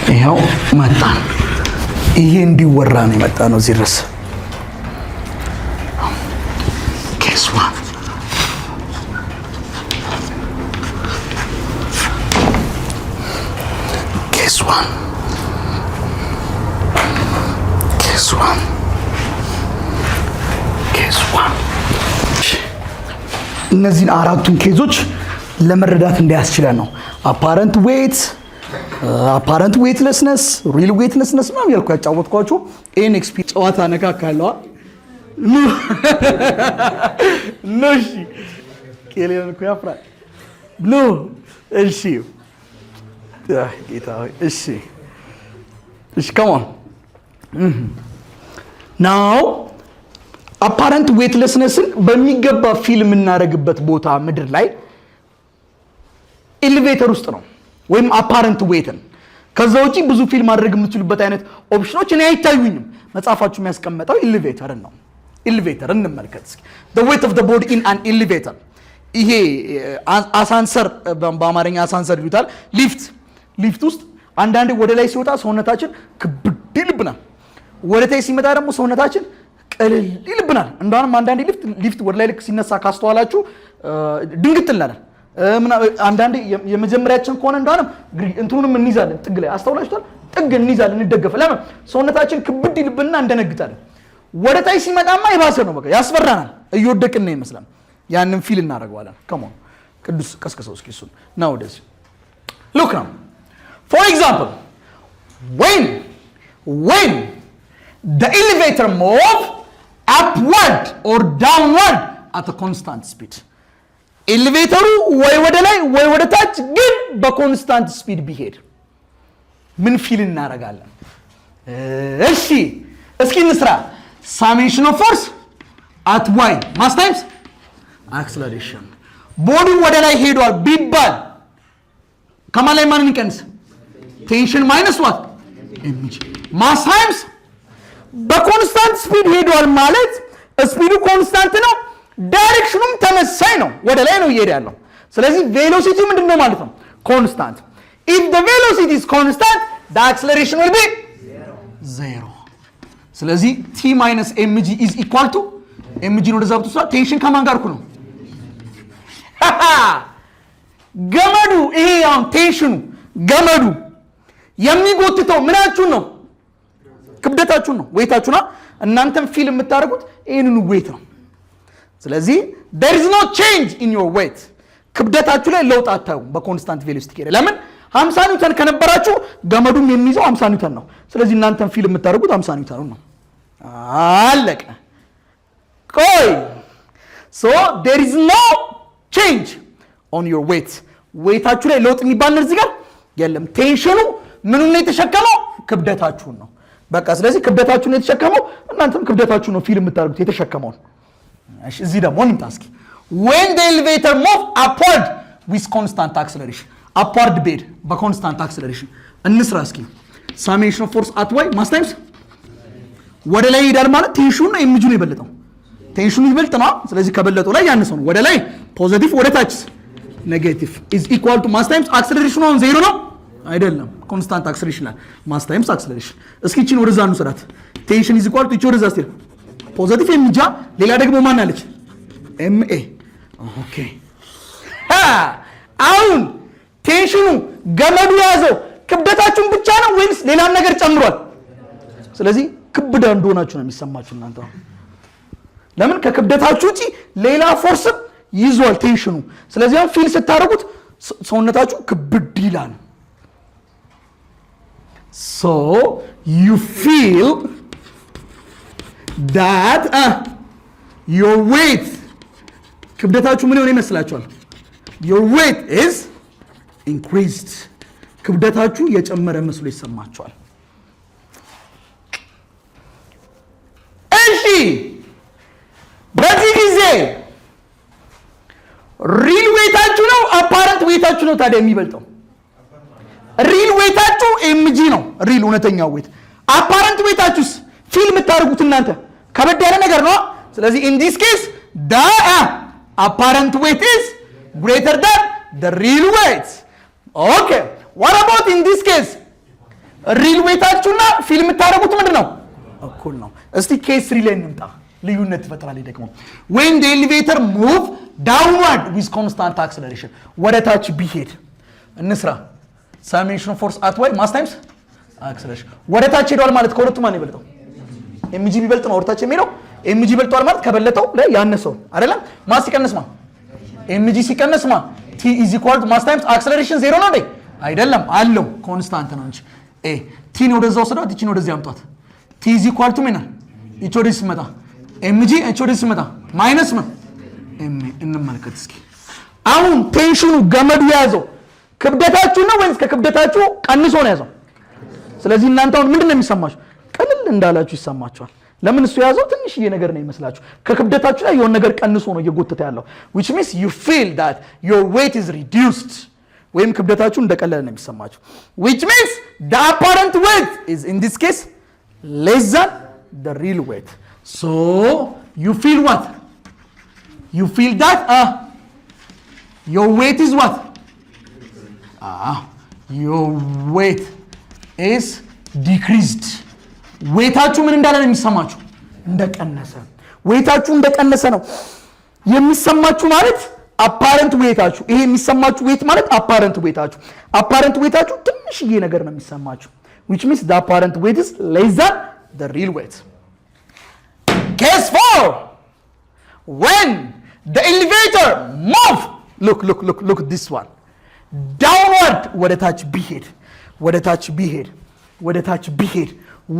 ይኸው መጣን። ይሄ እንዲወራ ነው የመጣ ነው እዚህ ድረስ። Case one፣ case one። Case one, case one። እነዚህን አራቱን case ኦች ለመረዳት እንዲያስችለን ነው። Apparent weight፣ apparent weightlessness፣ real weightlessness ምናምን ያልኩ ያጫወትኳችሁ ይህን ኤክስፒ ጨዋታ ነካካለዋ። ኑ ኑ፣ እሺ፣ ኬሌን እኮ ያፍራል። ኑ እሺ፣ ጌታ ሆይ፣ እሺ እሺ፣ come on now። Apparent weightlessness ን በሚገባ feel የምናደርግበት ቦታ ምድር ላይ elevator ውስጥ ነው፣ ወይም apparent weight ን። ከዛ ውጪ ብዙ feel ማድረግ የምትችሉበት አይነት ኦፕሽኖች እኔ አይታዩኝም። መጽሐፋችሁ የሚያስቀመጠው elevator ን ነው። Elevator እንመልከት እስኪ። The weight of the body in an elevator። ይሄ አሳንሰር፣ በአማርኛ አሳንሰር ይሉታል። ሊፍት፣ ሊፍት ውስጥ አንዳንዴ ወደ ላይ ሲወጣ ሰውነታችን ክብድ ይልብናል። ወደ ታች ሲመጣ ደግሞ ሰውነታችን ቅልል ይልብናል። እንደውም አንዳንዴ ሊፍት ሊፍት ወደ ላይ ልክ ሲነሳ ካስተዋላችሁ ድንግጥ እንላለን። አንዳንዴ የመጀመሪያችን ከሆነ እንደውም እንትኑንም እንይዛለን፣ ጥግ ላይ አስተውላችኋል? ጥግ እንይዛለን፣ እንደገፈ። ለምን? ሰውነታችን ክብድ ይልብንና እንደነግጣለን። ወደ ታች ሲመጣማ የባሰ ነው። በቃ ያስፈራናል። እየወደቅን ነው ይመስላል። ያንን feel እናደርገዋለን። Come on ቅዱስ፣ ቀስቅሰው እስኪ እሱን፣ ና ወደዚህ። Look now, for example, when the elevator move upward or downward at a constant speed፣ elevator ኡ ወይ ወደ ላይ ወይ ወደ ታች ግን በ constant speed ቢሄድ ምን feel እናደርጋለን? እሺ፣ እስኪ እንስራ። Summation of force at y, mass times acceleration። Body ው ወደ ላይ ሄዷል ቢባል ከማን ላይ ማንን ይቀንስ? Tension minus what? mg። Mass times በ constant speed ሄዷል ማለት speed ኡ constant ነው፣ direction ኑም ተመሳሳይ ነው፣ ወደ ላይ ነው እየሄደ ያለው። ስለዚህ velocity ምንድን ነው ማለት ነው? Constant። If the velocity is constant, the acceleration will be zero። ስለዚህ T minus mg is equal to mg ነው። ወደዛ ብትወስዳ tension ከማን ጋር እኩል ነው? ገመዱ ይሄ አሁን tension ኑ ገመዱ የሚጎትተው ምናችሁን ነው? ክብደታችሁን ነው፣ weight ኣችሁና። እናንተም feel የምታደርጉት ይህንኑ weight ነው። ስለዚህ there is no change in your weight። ክብደታችሁ ላይ ለውጥ አታዩም በ constant velocity ከሄደ። ለምን? 50 ኒውተን ከነበራችሁ ገመዱም የሚይዘው 50 ኒውተን ነው። ስለዚህ እናንተም feel የምታደርጉት 50 ኒውተን ነው። አለቀ። ቆይ፣ so there is no change on your weight። Weight ኣችሁ ላይ ለውጥ የሚባል ነገር እዚህ ጋር የለም። Tension ኑ ምኑን ነው የተሸከመው? ክብደታችሁን ነው። በቃ ስለዚህ ክብደታችሁን ነው የተሸከመው። እናንተም ክብደታችሁን ነው feel የምታደርጉት የተሸከመውን። እሺ፣ እዚህ ደግሞ እንምጣ እስኪ። When the elevator move upward with constant acceleration፣ upward ቢሄድ በ constant acceleration እንስራ እስኪ። Summation of force at y, mass times ወደ ላይ ይሄዳል ማለት tension ኑ ነው mg ነው የበለጠው? Tension ኑ ይበልጥ ነው። ስለዚህ ከበለጠው ላይ ያነሰው ነው። ወደ ላይ positive፣ ወደ ታች negative is equal to mass times acceleration ኑ አሁን ዜሮ ነው አይደለም፣ constant acceleration ላይ mass times acceleration። እስኪ ይቺን ወደዛ እንውሰዳት። Tension is equal to ይቺ ወደዛ ስትሄድ positive mg፣ ሌላ ደግሞ ማን አለች? ma። Okay፣ አሁን tension ኑ ገመዱ የያዘው ክብደታችሁን ብቻ ነው ወይንስ ሌላም ነገር ጨምሯል? ስለዚህ ክብዳ እንደሆናችሁ ነው የሚሰማችሁ እናንተ። ለምን? ከክብደታችሁ ውጪ ሌላ force ም ይዟል tension ኑ። ስለዚህ አሁን feel ስታደርጉት ሰውነታችሁ ክብድ ይላል። So you feel that your weight፣ ክብደታችሁ ምን የሆነ ይመስላችኋል? Your weight is increased። ክብደታችሁ የጨመረ መስሎ ይሰማችኋል። እሺ፣ በዚህ ጊዜ real weight ኣችሁ ነው apparent weight ኣችሁ ነው ታዲያ የሚበልጠው? Real weight ኣችሁ mg ነው፣ real እውነተኛው weight። Apparent weight ኣችሁስ feel የምታደርጉት እናንተ ከበድ ያለ ነገር ነው። ስለዚህ in this case the apparent weight is greater than the real weight። Okay, what about in this case? Real weight ኣችሁና feel የምታደርጉት ምንድን ነው? እኩል ነው። እስቲ case three ላይ እንምጣ። ልዩነት ትፈጥራለች ደግሞ። When the elevator move downward with constant acceleration፣ ወደ ታች ቢሄድ እንስራ። Summation force at y, mass times acceleration። ወደ ታች ሄዷል ማለት ከሁለቱ ማን ይበልጠው? mg ቢበልጥ ነው ወደታች የሚሄደው። mg በልጧል ማለት ከበለጠው ላይ ያነሰው አይደለም። Mass ሲቀነስ ማ mg ሲቀነስ ማ T is equal to mass times acceleration ዜሮ ነው እንዴ? አይደለም፣ አለው constant ነው እንጂ። A T ን ወደዛ ወሰዷት፣ ይቺን ወደዚህ አምጧት። T is equal to ምን ይቺ ወደዚህ ስትመጣ mg፣ ይቺ ወደዚህ ስትመጣ minus ምን m። እንመልከት እስኪ። አሁን tension ኑ ገመዱ የያዘው ክብደታችሁ ነው ወይንስ ከክብደታችሁ ቀንሶ ነው የያዘው? ስለዚህ እናንተ አሁን ምንድን ነው የሚሰማችሁ? ቅልል እንዳላችሁ ይሰማችኋል። ለምን? እሱ የያዘው ትንሽዬ ነገር ነው ይመስላችሁ። ከክብደታችሁ ላይ የሆነ ነገር ቀንሶ ነው እየጎተተ ያለው፣ which means you feel that your weight is reduced ወይም ክብደታችሁ እንደቀለለ ነው የሚሰማችሁ፣ which means the apparent weight is in this case less than the real weight. So you feel what? You feel that your weight is what? Ah, your weight is decreased. Weight ኣችሁ ምን እንዳለ ነው የሚሰማችሁ? እንደቀነሰ። Weight ኣችሁ እንደቀነሰ ነው የሚሰማችሁ ማለት apparent weight ኣችሁ፣ ይሄ የሚሰማችሁ weight ማለት apparent weight ኣችሁ ትንሽዬ ነገር ነው የሚሰማችሁ፣ which means the apparent weight is less than the real weight. Case 4, when the elevator move, look, look, look, look, this one, downward, ወደ ታች ቢሄድ፣ ወደ ታች ቢሄድ፣ ወደ ታች ቢሄድ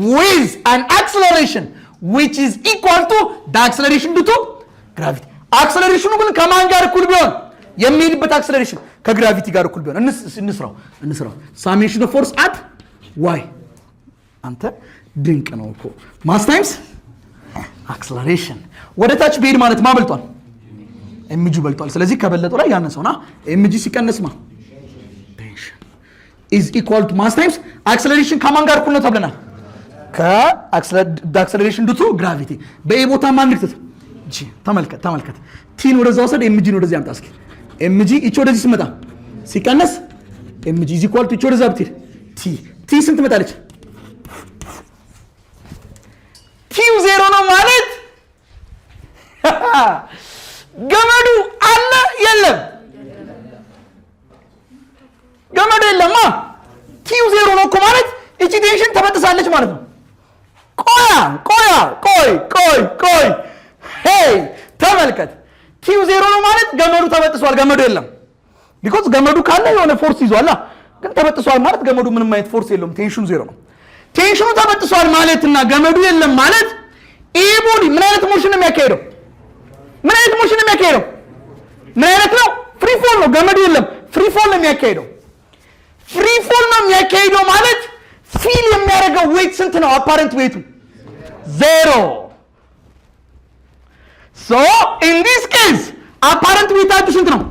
with an acceleration which is equal to the acceleration due to gravity. Acceleration ኑ ግን ከማን ጋር እኩል ቢሆን? የሚሄድበት acceleration ከ gravity ጋር እኩል ቢሆን። እንስራው፣ እንስራው። Summation of force at y፣ አንተ ድንቅ ነው እኮ። Mass times acceleration። ወደ ታች ቢሄድ ማለት ማ በልጧል? mg በልጧል። ስለዚህ ከበለጠው ላይ ያነሰውና mg ሲቀነስ ማ tension is equal to mass times acceleration ከማን ጋር እኩል ነው ተብለናል? ከ acceleration due to gravity። በ a ቦታ ማን ልክተት? G። ተመልከት፣ ተመልከት። T ን ወደዛ ወሰድ፣ mg ን ወደዚህ አምጣ እስኪ። mg ይቺ ወደዚህ ስመጣ ሲቀነስ mg is equal to ይቺ ወደዛ ብትሄድ T። T ስንት ትመጣለች? T ው ዜሮ ነው ማለት ገመዱ አለ የለም? ገመዱ የለማ። T ው ዜሮ ነው እኮ ማለት እቺ tension ተበጥሳለች ማለት ነው። ቆያ ቆያ ቆይ ቆይ ቆይ፣ hey፣ ተመልከት። T ው ዜሮ ነው ማለት ገመዱ ተበጥሷል። ገመዱ የለም። Because ገመዱ ካለ የሆነ force ይዟላ። ግን ተበጥሷል ማለት ገመዱ ምንም አይነት force የለውም። Tension ኑ ዜሮ ነው። Tension ኑ ተበጥሷል ማለትና ገመዱ የለም ማለት ይህ body ምን አይነት motion ነው የሚያካሄደው? ምን አይነት motion ነው የሚያካሄደው? ምን አይነት ነው? Free fall ነው። ገመዱ የለም። Free fall ነው የሚያካሄደው። Free fall ነው የሚያካሄደው ማለት feel የሚያደርገው weight ስንት ነው? Apparent weight ኡ ዜሮ። So in this case apparent weight ኣችሁ ስንት ነው?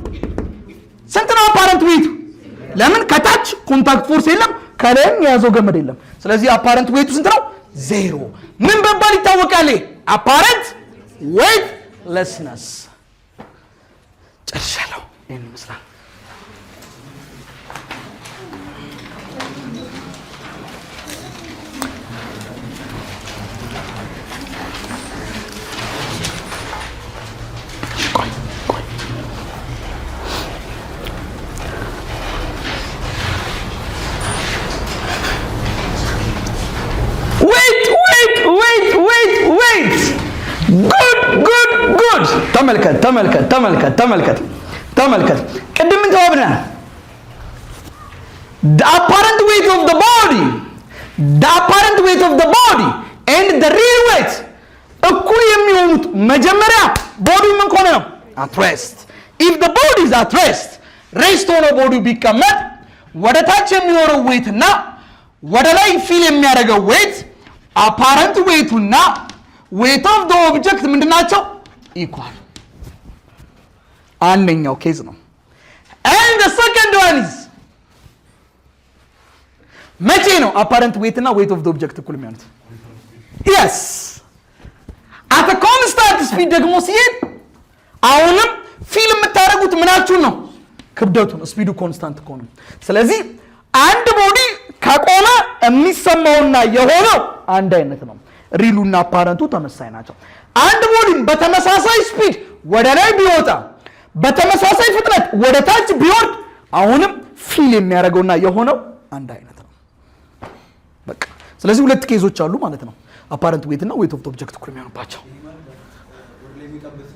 ስንት ነው apparent weight ኡ? ለምን ከታች contact force የለም፣ ከላይም የያዘው ገመድ የለም። ስለዚህ apparent weight ኡ ስንት ነው? ዜሮ። ምን በመባል ይታወቃል? Apparent weightlessness። ጨርሻለሁ። ይህን ይመስላል። ቆይ ቆይ። Wait, wait, wait, wait, wait. Good, good, good. ተመልከት፣ ተመልከት፣ ተመልከት፣ ተመልከት፣ ተመልከት። ቅድም ምን ተባብለናል? The apparent weight of the body, the apparent weight of the body and the real weight እኩል የሚሆኑት መጀመሪያ body ምን ከሆነ ነው? At rest. If the body is at rest፣ rest ሆኖ body ው ቢቀመጥ ወደ ታች የሚኖረው weight እና ወደ ላይ feel የሚያደርገው weight፣ apparent weight ኡና weight of the object ምንድን ናቸው? Equal። አንደኛው case ነው። And the second one is መቼ ነው apparent weight እና weight of the object እኩል የሚሆኑት? Yes, at constant speed ደግሞ ሲሄድ አሁንም feel የምታደርጉት ምናችሁን ነው? ክብደቱን። Speed ኡ constant ከሆነ። ስለዚህ አንድ body ከቆመ የሚሰማውና የሆነው አንድ አይነት ነው። Real ኡና apparent ኡ ተመሳሳይ ናቸው። አንድ body ም በተመሳሳይ speed ወደ ላይ ቢወጣ፣ በተመሳሳይ ፍጥነት ወደ ታች ቢወርድ አሁንም feel የሚያደርገውና የሆነው አንድ አይነት ነው። በቃ ስለዚህ ሁለት case ኦች አሉ ማለት ነው። Apparent weight እና weight of object እኩል የሚሆኑባቸው። ወደ ላይ የሚወጣበት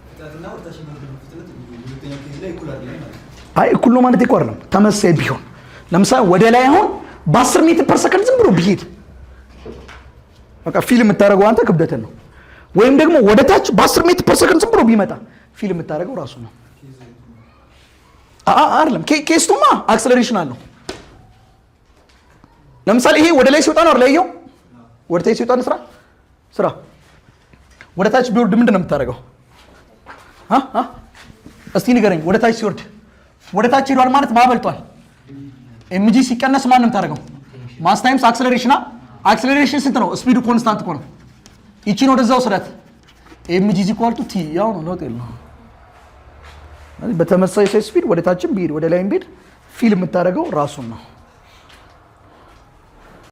ፍጥነትና ወደ ታች የሚወርድበት ፍጥነት ሁለተኛው case ላይ እኩል አይደለም ማለት ነው። አይ፣ እኩል ነው ማለት እኮ አይደለም። ተመሳሳይ ቢሆን፣ ለምሳሌ ወደ ላይ አሁን በ10 meter per second ዝም ብሎ ቢሄድ በቃ feel የምታደርገው አንተ ክብደትን ነው። ወይም ደግሞ ወደ ታች በ10 meter per second ዝም ብሎ ቢመጣ feel የምታደርገው ራሱ ነው። አይደለም፣ case two ማ acceleration አለው። ለምሳሌ ይሄ ወደ ላይ ሲወጣ ነው አይደል? ያየው ወደ ታች ሲወጣ ነው። ስራ ስራ ወደ ታች ቢወርድ ምንድን ነው የምታደርገው? አ አ እስቲ ንገረኝ። ወደ ታች ሲወርድ፣ ወደ ታች ሄዷል ማለት ማበልጧል። mg ሲቀነስ ማን ነው የምታደርገው? Mass times acceleration። Acceleration ስንት ነው? Speed ኡ constant እኮ ነው። ይቺን ወደዛ ውሰዳት። mg is equal to T ያው ነው፣ ለውጥ የለውም። በተመሳሳይ speed ወደ ታችም ቢሄድ ወደ ላይም ቢሄድ feel የምታደርገው ራሱን ነው።